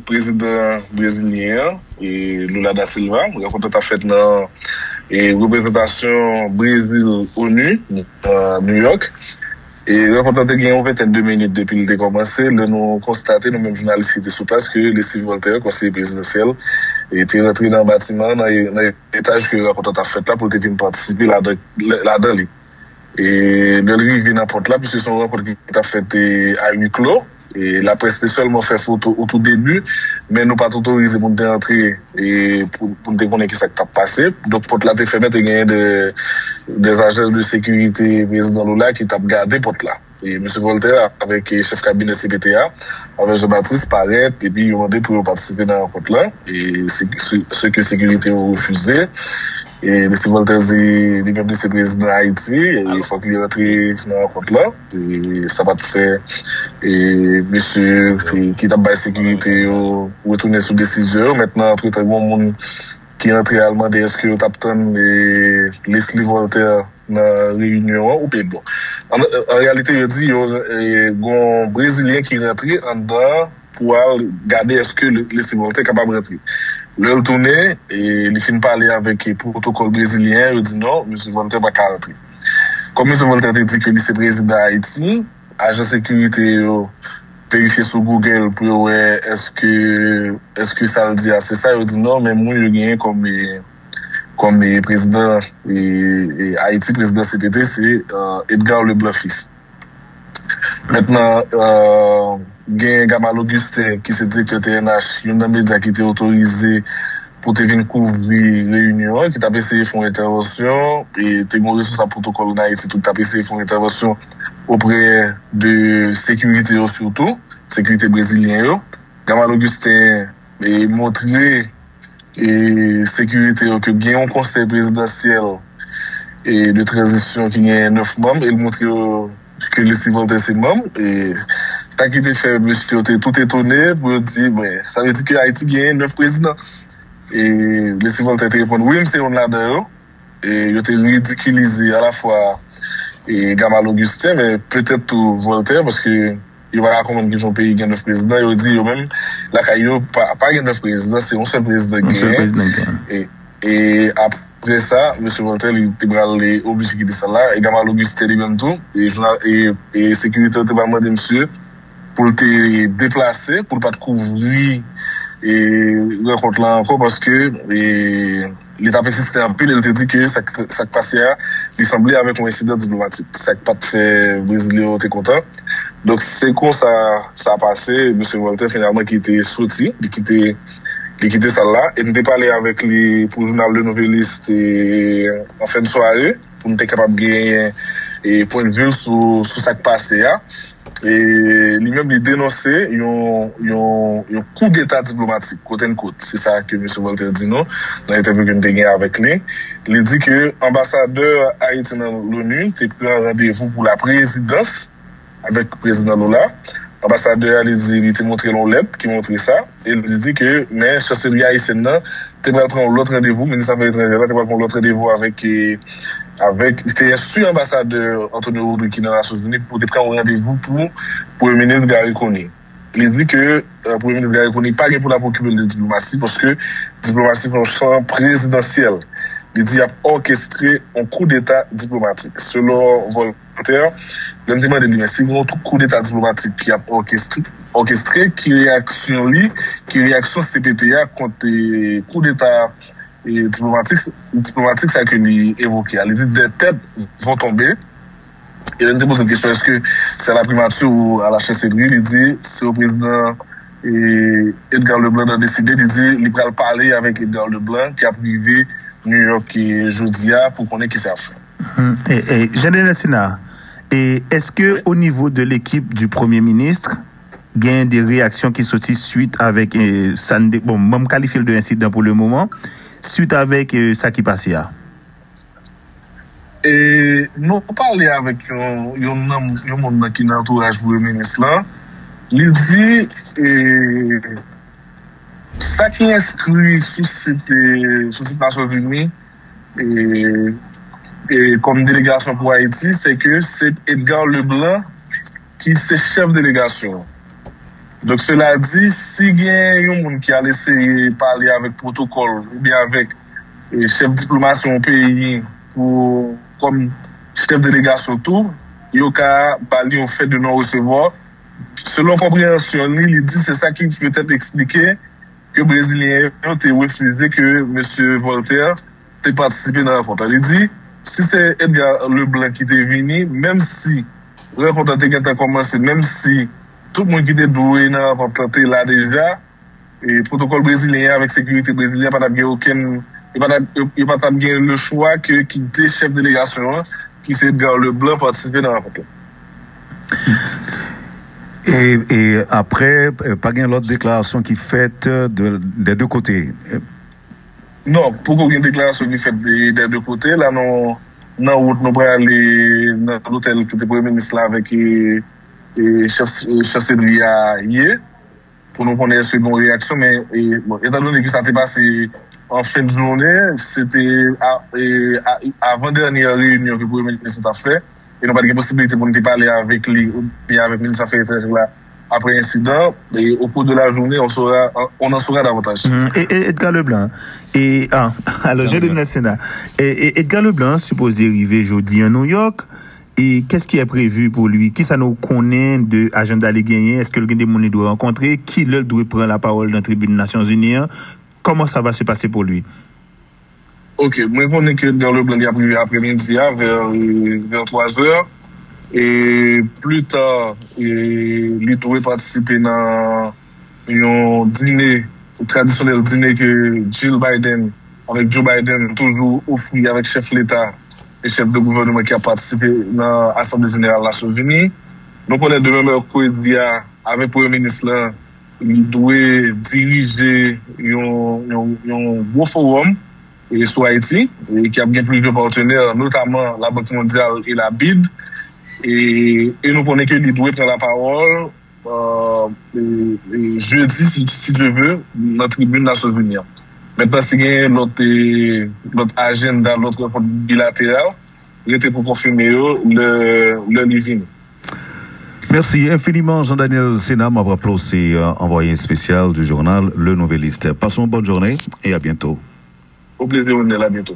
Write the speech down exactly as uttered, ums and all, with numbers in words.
prezidan brezilyen an, e Lula da Silva. Rankont lan t ap fèt nan e reprezantasyon Brezil onu, nan New York. E rankont lan te gen yon ventèn de minit depi l te kòmanse, lè nou konstate, nou menm jounalis ki te sou plas, ke Leslie Voltaire, konseye prezidansyèl, e te rantre nan batiman, nan, nan etaj ke rankont lan t ap fèt la, pou l te vin patisipe ladan, ladan li. E lè l rive nan pòt la, piske se yon rankont ki t ap fèt e, a huis clos, e laprès te sèlman fè foto o tou debi, men nou pa t otorize pou n te antre e pou, pou n te konnen kisa k t ap pase. Donk, pòt la te fèmen, te genyen de, de ajans de sekirite prezidan Lula ki t ap gade pòt la. E mesye Voltaire avèk e, chèf kabinè C P T a, avèk Jean Baptiste parèt, epi yo mande pou yo patisipe nan rankont lan. E se, se, se ke sekirite yo refize. E mesye Voltaire di li menm li se prezidan Ayiti, e fòk li rantre nan rankont lan. E sa pa t fè e mesye ki, ki t ap bay sekirite yo retounen sou desizyon yo. Mentnan, antretan, gen yon moun ki rantre al mande èske yo t ap tann e Leslie Voltaire nan reyinyon an oubyen bon. An, an reyalite, yo di yo e, gon Brezilyen ki rantre anndan pou al gade èske Leslie Voltaire kapab rantre. Lè l tounen, e, li fin pale avèk e, pwotokòl brezilyen an, yo di non, mesye Voltaire pa ka rantre. Kòm mesye Voltaire te di ke li se prezidan Ayiti, ajan sekirite yo verifye sou Google pou yo wè èske, èske sa l di a se sa, yo di non, men moun yo genyen kòm e, kòm e, prezidan e, e, Ayiti, prezidan C P T, se e, Edgar Leblanc Fils. Mentnan, e, gen Gamal Augustin, ki se direktè T N H, youn nan medya ki te otorize pou te vin kouvri reyinyon an, ki t ap eseye fè yon entèvansyon, e te gen yon responsab pwotokòl ann Ayiti tou ki t ap eseye fè yon entèvansyon oprè de sekirite yo sitou, sekirite brezilyen yo. Gamal Augustin e montre e sekirite yo ke gen yon konsèy prezidansyèl e de tranzisyon ki gen nèf manm, e l montre yo ke Leslie Voltaire se manm. E sa ki te fè mesye yo te tout etone pou yo di, ben, sa vle di ke Ayiti gen nèf prezidan. E Leslie Voltaire te reponn, wi, m se youn ladan yo. E yo te ridikilize alafwa e Gamal Augustin, men petèt tou Voltaire, paske yo pa ka konprann kijan yon peyi gen nèf prezidan. Yo di yo menm, lakay yo, pa, pa gen nèf prezidan, se yon sèl prezidan ki genyen. E, e apre sa, mesye Voltaire, li te pral oblije kite sal la. E Gamal Augustin li menm tou, e, jounal, e, e sekirite yo te pral mande misye pou l te deplase, pou l pa t kouvri e rankont lan ankò, paske e, li t ap ensiste anpil e l te di ke sa k, sa k pase a, li sanble avèk yon ensidan diplomatik. Sa k pa t fè Brezilyen yo te kontan. Donk, se konsa sa pase, mesye Voltaire finalman ki te soti, li kite, li kite sal la. E m te pale avèk li pou jounal Le Nouvelliste e, an fen de sware, pou n te kapab genyen e, pwennvi l sou, sou sa k pase a. E li menm, li denonse yon, yon, yon koudeta diplomatik, quote unquote. Se sa ke mesye Voltaire di nou nan entèvyou ke m te gen avèk li. Li di ke anbasadè Ayiti nan l'onu te pran randevou pou la prezidans avèk prezidan Lula. Anbasadè a, li di, li te montre l yon lèt ki montre sa. E li di ke, men chanselri ayisyèn nan te pral pran yon lòt randevou, minis afè etranjè la te pral pran yon lòt randevou avèk, e, avèk, li te enstwi anbasadè Antonio Rodrigue ki nan Nasyonzini pou te pran yon randevou pou Premye Minis Garry Conille. Li di ke, e, Premye Minis Garry Conille pa gen pou l ap okipe l de diplomasi, paske diplomasi se yon chan prezidansyèl. Li di y ap òkestre yon koudeta diplomatik. Selon Voltaire, lè m te mande li, men si gen yon koudeta diplomatik ki ap òkestre, òkestre, ki reyaksyon li, ki reyaksyon C P T a kont e, koudeta e, diplomatik, diplomatik sa ke li evoke a? Li di, des têtes vont tomber. E lè n te poze l kesyon, èske se a la primati ou a la chanselri, li di, se o prezidan e, Edgar Leblanc nan deside, li di, li pral pale avèk Edgar Leblanc ki ap rive New York e, jodi a pou konnen kisa y ap fè. Hmm, e, e, Jean Denis Sina, e, èske o nivo de lekip di premye minis, gen de reyaksyon ki soti swit avèk e, sa n de, bon, mwen m kalifye l de ensidan pou le moman, swit avèk e, sa ki pase a? E nou pale avèk yon, yon, nanm, yon moun nan ki nan antouraj premye minis lan. Li di e, sa ki enskri sou sit, e, sou sit Nasyonzini e, e, kòm delegasyon pou Ayiti, se ke se Edgar Leblanc ki se chèf delegasyon an. Donk, sela di, si gen yon moun ki al eseye pale avèk pwotokòl oubyen avèk e, chèf diplomasi yon peyi pou kòm chèf delegasyon tou, yo ka ba li yon fè de non resevwa. Selon konpreyansyon li, li di se sa ki petèt eksplike ke Brezilyen yo te refize ke mesye Voltaire te patisipe nan rankont la. Li di, si se Edgar Leblanc ki te vini, menm si rankont la te gentan kòmanse, menm si tout moun ki te dwe nan rankont la te la deja, e pwotokòl brezilyen an avèk sekirite brezilyen pa t ap gen okenn, yo pa t ap, yo, yo pa t ap gen le chwa ke kite chèf delegasyon an, ki se Edgar Leblanc, patisipe nan rankont la. E, e apre, pa gen lòt deklarasyon ki fèt de, de de kote. Non, poko gen deklarasyon ki fèt de, de de kote. La, nou nan wout, nou prale nan lotèl kote premye minis la avèk e, e, chèf, e, chanselri a ye. Pou nou konnen èske gen yon reyaksyon, men e, bon, etandone ke sa te pase an fen de jounen, se te a, e, a, avan dènyè reyinyon ke premye minis t ap fè, e nou pa t gen posibilite pou nou te pale avèk li oubyen avèk minis afè etranjè la apre ensidan, e au cours de la journée, on saura, on en saura davantage. Mm, e, e Edgar Leblanc, e, ah, alò, Jean Denis Sena, e, e Edgar Leblanc sipoze rive jodi an Nouyòk, e qu'est-ce qui est prévu pour lui? Kisa nou konnen de ajanda li genyen? Èske l gen de moun li dwe rankontre? Ki lè l dwe pran lapawòl nan tribin Nasyonzini an? Comment ça va se passer pour lui? Ok, mwen konnen ke Edgar Leblanc li ap rive apremidi a vè, vè twa zè. E pli ta, e, li dwe patisipe nan yon dine, tradisyonèl dine ke Jill Biden avèk Joe Biden toujou ofri avèk chèf leta e chèf de gouvènman ki ap patisipe nan Asanble Jeneral Nasyonzini. Nou konnen demen mèkredi a, avèk premye minis lan, li dwe dirije yon, yon, yon gwo fowòm e sou Ayiti, e ki ap gen plizyè patnè, notaman Labank Mondyal e la bid. E, e nou konnen ke li dwe pran lapawòl, e, e, e, jedi, si, si Dye ve, nan tribin Nasyonzini an. Mentnan, si gen lòt, e, lòt ajanda, lòt rankont bilateral, rete pou konfime yo lè, lè li vini. Merci infiniment, Jean-Daniel Sena. M ap raple w se anvoye espesyal du journal Le Nouvelliste. Passons une bonne journée et à bientôt. Au plaisir, Wendell. À bientôt.